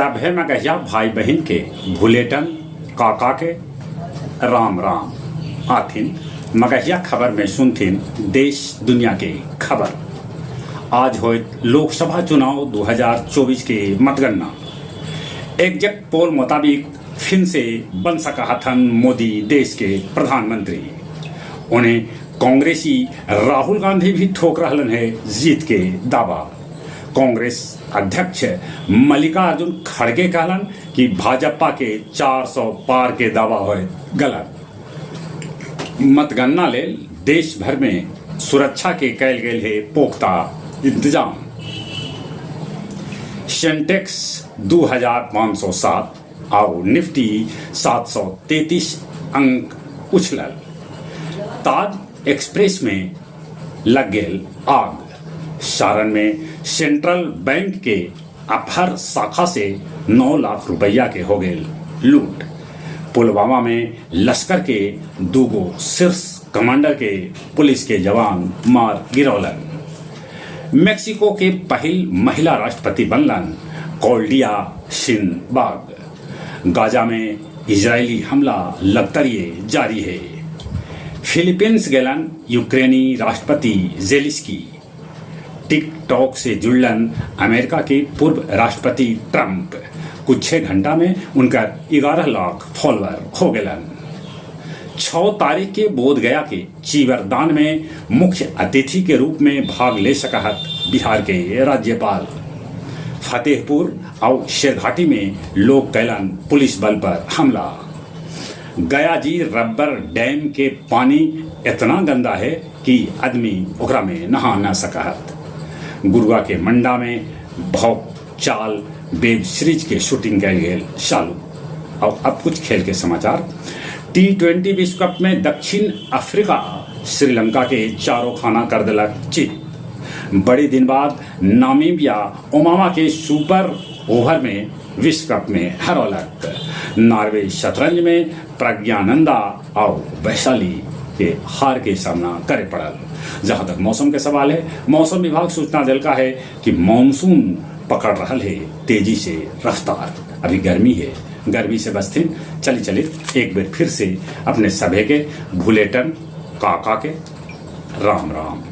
सभे मगहिया भाई बहिन के भुलेटन काका के राम राम। आथिन मगहिया खबर में सुनथिन देश दुनिया के खबर। आज होयत लोकसभा चुनाव 2024 के मतगणना। एग्जैक्ट पोल मुताबिक फिन से बन सका हथन मोदी देश के प्रधानमंत्री। उन्हें कांग्रेसी राहुल गांधी भी ठोक रहलन है जीत के दावा। कांग्रेस अध्यक्ष मल्लिकार्जुन खड़गे कहलन कि भाजपा के 400 पार के दावा होय गलत। मतगणना लेल देश भर में सुरक्षा के कैल गेल है पुख्ता इंतजाम। सेंटेक्स 2507 आउ निफ्टी 733 अंक उछलल। ताज एक्सप्रेस में लग गेल आग। सारण में सेंट्रल बैंक के अपहर शाखा से 9 लाख रुपया के हो गेल लूट। पुलवामा में लश्कर के दूगो शीर्ष कमांडर के पुलिस के जवान मार गिरौलन। मेक्सिको के पहिल महिला राष्ट्रपति बनलन कॉल्डिया शिनबाग। गाजा में इजरायली हमला लगतरिये जारी है। फिलीपींस गेलन यूक्रेनी राष्ट्रपति जेलिस्की। टिकटॉक से जुड़लन अमेरिका के पूर्व राष्ट्रपति ट्रंप। कुछ घंटा में उनका 11 लाख फॉलोअर हो गेलन। 6 तारीख के बोध गया के चीवरदान में मुख्य अतिथि के रूप में भाग ले सकहत बिहार के राज्यपाल। फतेहपुर और शेरघाटी में लोग कैलन पुलिस बल पर हमला। गया जी रबर डैम के पानी इतना गंदा है कि आदमी ओकरा में नहा न सकहत। गुरुआ के मंडा में भौक चाल वेब सीरीज के शूटिंग कैल गेल चालू। और अब कुछ खेल के समाचार। टी20 विश्व कप में दक्षिण अफ्रीका श्रीलंका के चारों खाना कर दिलक चित। बड़े दिन बाद नामीबिया ओमामा के सुपर ओवर में विश्व कप में हरौलक। नॉर्वे शतरंज में प्रज्ञानंदा और वैशाली के हार के सामना करे पड़ल। जहां तक मौसम के सवाल है, मौसम विभाग सूचना दिलका है कि मानसून पकड़ रहा है तेजी से रफ्तार। अभी गर्मी है, गर्मी से बचथिन। चली चली एक बार फिर से अपने सभे के भुलेटन काका के राम राम।